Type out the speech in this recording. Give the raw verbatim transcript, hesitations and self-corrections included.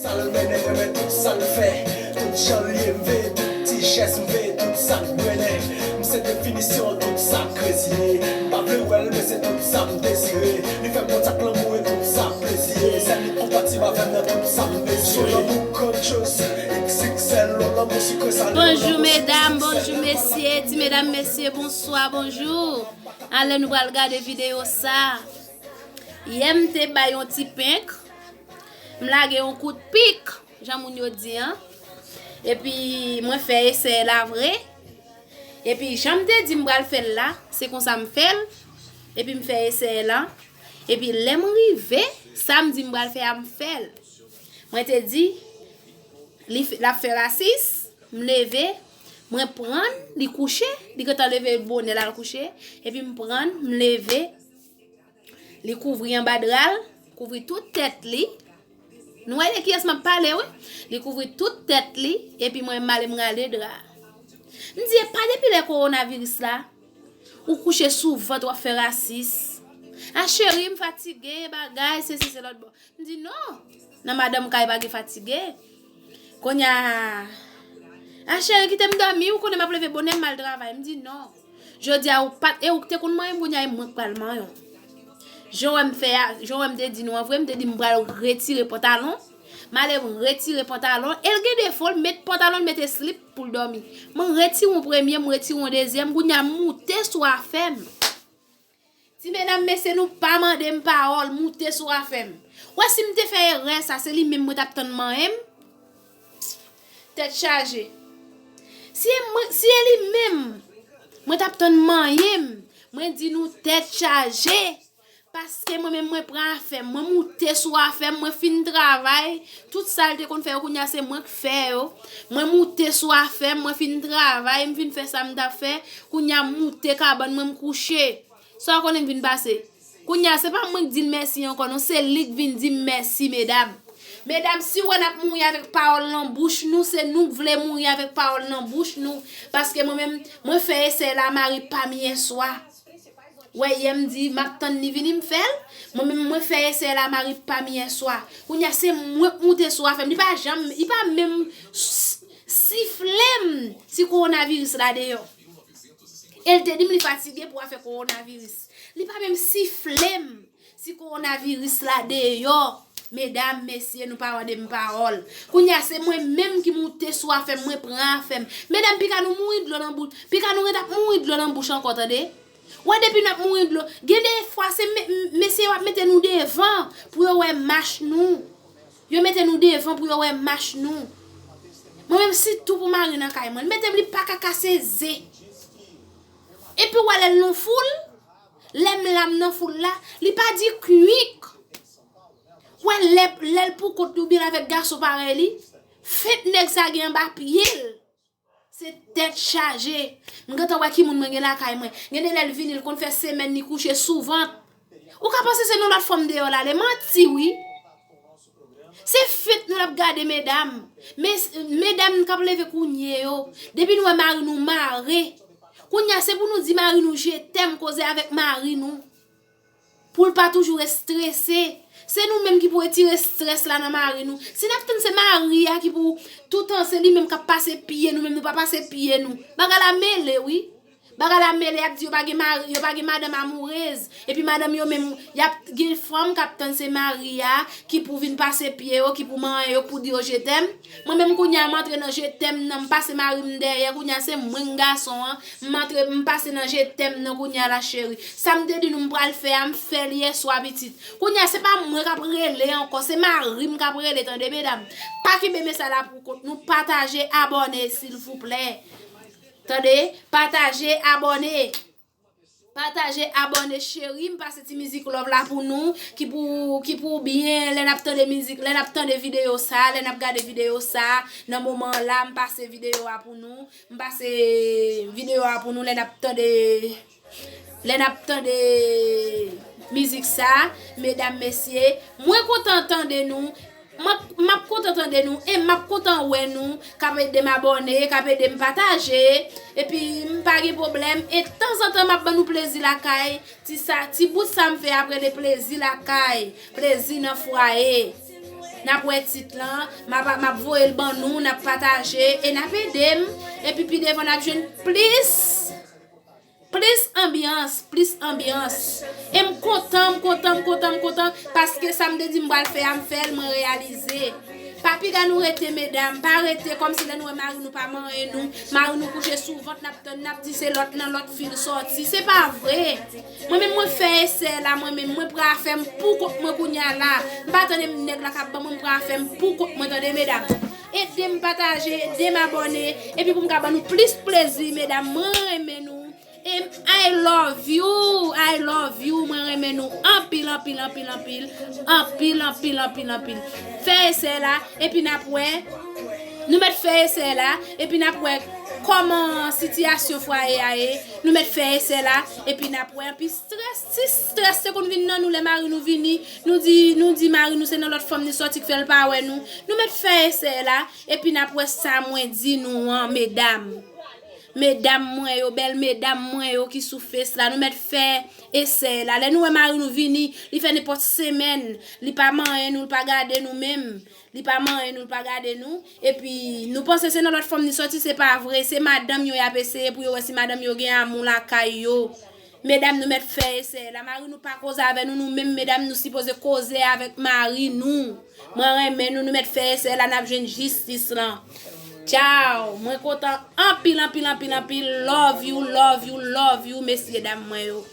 Al mennen, mwen men tout sa l fè. Tout jan l ye, m veye tout ti jès, m veye tout sa k bwenen. M se definisyon tout sa k krezi ye. M pa vle wè l, men se tout sa m dezire. Li fè m kontak lanmou e tout sa plezi ye. Sèl li konpatib avè m nan tout sa m bezwen. Lanmou Conscious, X X L, lanmou sikre salé. Bonjou medam, bonjou mesye, ti medam, mesye, bonswa, bonjou. Alè nou pral gade videyo sa. Yè m te bay yon ti penk, m lage yon kout pik, jan moun yo di an. Epi mwen fè esè la vre. Epi jan m te di m pral fè l la, se konsa m fè l. Epi m fè esè la. Epi lè m rive, sa m di m pral fè a, m fè l. Mwen te di, li f- l ap fè rasis, m leve, mwen pran l, li kouche, li gentan leve bonè l al kouche, epi m pran l, m leve, li kouvri anba dra l, kouvri tout tèt li. Nou wè de kiyès m ap pale, wi. Li kouvri tout tèt li, epi mwen m ale m rale dra. M di, epa depi lè kowonaviris la, ou kouche sou vant, w ap fè rasis. A cheri, m fatige, bagay, se si, se lòt bò. M di, non. Nan madanm kay pa gen fatige. Kounye a, a cheri, kite m dòmi, ou konnen m ap leve bonè, m al travay. M di, non. Jodi a, ou pa t, e ou k te konn manyen m, kounye a, e mwen k pral manyen w. Jan wè m fè a, jan wè m te di nou an vre, m te di m pral retire pantalon. M ale m retire pantalon. E l gen defo, l met pantalon, l mete slip pou l dòmi. Mwen retire yon premye, m retire yon dezyèm, kounye a m moute sou afè m. Ti medam, mesye, nou pa mande m pawòl, moute sou afè m. Wè, si m te fè erè sa, se li menm mwen t ap tann manyen m. Tèt chaje. Si e mwen, si e li menm mwen t ap tann manyen m, mwen di nou tèt chaje. Paske mwen menm mwen pran afè m, mwen moute sou afè m, mwen fin travay, tout sa l te konn fè yo, kounye a se mwen k fè yo. Mwen moute sou afè m, mwen fin travay, m fin fè sa m t ap fè, kounye a m moute kabann mwen, m kouche. Sa w konnen k vin pase? Kounye a, se pa mwen k di l mèsi ankò, non, se li k vin di m mèsi, medam. Medam, si w wè n ap mouri avèk pawòl nan bouch nou, se nou k vle mouri avèk pawòl nan bouch nou. Paske mwen menm, mwen fè esè la mari pa m yè swa. Wè, yè m di, m ap tann li vini, m fè l. Mwen menm, mwen fè esè la mari pa m yè swa. Kounye a, se mwen k moute sou afè m. Li pa janm, li pa menm s- sifle m si kowonaviris la deyò. E l te di m li fatige pou afè kowonaviris. Li pa menm sifle m si kowonaviris la deyò. Medam, mesye, nou pa mande m pawòl. Kounye a, se mwen menm ki moute sou afè m, mwen pran afè m. Medam, pika nou mouri dlo nan bouch, pika nou ret ap mouri dlo nan bouch ankò, tande. Wè, depi n ap mouri dlo, gen de fwa se me- mesye yo ap mete nou devan pou yo wè mach nou. Yo mete nou devan pou yo wè mach nou. Mwen menm, sitou pou mari nan kay mwen, l mete m, li pa ka kase ze. Epi w wè lè l nan foul, lè m la m nan foul la, li pa di kwik. W wè lè, lè l pou kont li oubyen l avèk gason parèy li, fent nèg sa gen anba pye l. Se tèt chaje. M gentan wè ki moun mwen gen lakay mwen. Gen de lè l vini, l konn fè semèn li kouche sou vant. Ou ka panse se nan lòt fanm deyò l ale. Manti wi. Se fent nou l ap gade medam. Mes, medam k ap leve kounye yo. Depi nou wè mari nou mare. Kounye a se pou nou di mari nou je t'aime, koze avèk mari nou. Pou l pa toujou estrese. Se nou menm ki pou retire estrès la nan mari nou. Si n ap tann se mari a ki pou toutan se li menm k ap pase pye nou, menm nou pa pase pye nou. Bagay la mele wi. Bagay la mele, y ap di yo pa gen mari, yo pa gen madanm amourez. Epi madanm yo menm, y ap gen fanm k ap tann se mari a ki pou vin pase pye yo, ki pou manyen yo, k pou di yo je t'aime. Mwen menm kounye a m antre nan je t'aime nan, m pase mari m dèyè, kounye a se mwen k gason an, m antre, m pase nan je t'aime nan kounye a la cheri. Sa m te di nou m pral fè a, m fè l yè swa pitit. Kounye a se pa mwen k ap rele ankò, se mari m k ap rele, tande medam. Pa kenbe mesaj la pou kont nou, pataje, abòne silvouplè. Tande, pataje, abòne. Pataje, abòne cheri, m pase ti mizik love la pou nou, ki pou, ki pou byen, lè n ap tande mizik, lè n ap tande videyo sa, lè n ap gade videyo sa, nan moman la, m pase videyo a pou nou, m pase videyo a pou nou, lè n ap tande, lè n ap tande mizik sa, medam, mesye, mwen kontan tande nou, M ap, m ap kontan tande nou e m ap kontan wè nou k ap ede m abòne, k ap ede m pataje. Epi m pa gen pwoblèm. E tanzantan m ap ban nou plezi lakay. Ti sa, ti bout sa m fè ap rele plezi lakay. Plezi nan fwaye. N ap wè tit lan, m ap, m ap voye l ban nou, n ap pataje e n ap ede m. Epi pi devan n ap jwenn plis, plis anbyans, plis anbyans. E m kontan, m kontan, m kontan, m kontan, paske sa m te di m pral fè a, m fè l, mwen reyalize. Pa piga nou rete, medam, pa rete kòmsi lè nou wè mari nou pa manyen nou, mari nou kouche sou vant, n ap tann, n ap di se lòt nan lòt fi l sòti. Se pa vre. Mwen menm mwen fè esè la, mwen menm mwen pran afè m pou kont mwen kounye a la. M pa tande m nèg la k ap ban mwen, m pran afè m pou kont mwen, tande medam. Ede m pataje, ede m abòne, epi pou m ka ban nou plis plezi, medam, mwen renmen nou. E I love you, I love you, mwen renmen nou anpil, anpil, anpil, anpil. Anpil, anpil, anpil, anpil. Fè esè la, epi n ap wè. Nou mèt fè esè la, epi n ap wè kòman sitiyasyon fwaye a ye. Nou mèt fè esè la, epi n ap wè. Anpi strès, ti strès te konn vin nan nou lè mari nou vini. Nou di, nou di mari nou se nan lòt fanm li sòti k fè l pa wè nou. Nou mèt fè esè la, epi n ap wè sa mwen di nou an, medam. Medam mwen yo, bèl medam mwen yo ki sou Face la, nou mèt fè esè la. Lè nou wè mari nou vini, li fè nenpòt semèn, li pa manyen nou, li pa gade nou menm. Li pa manyen nou, li pa gade nou. Epi, nou panse se nan lòt fanm li sòti, se pa vre. Se madanm yo y ap eseye pou yo wè si madanm yo gen amou lakay yo. Medam, nou mèt fè esè la. Mari nou pa koze avè nou, nou menm medam, nou sipoze koze avèk mari nou. Mwen renmen nou, nou mèt fè esè la, n ap jwenn jistis lan. Tchaw! Mwen kontan anpil, anpil, anpil, anpil. Love you, love you, love you, mesye dam mwen yo.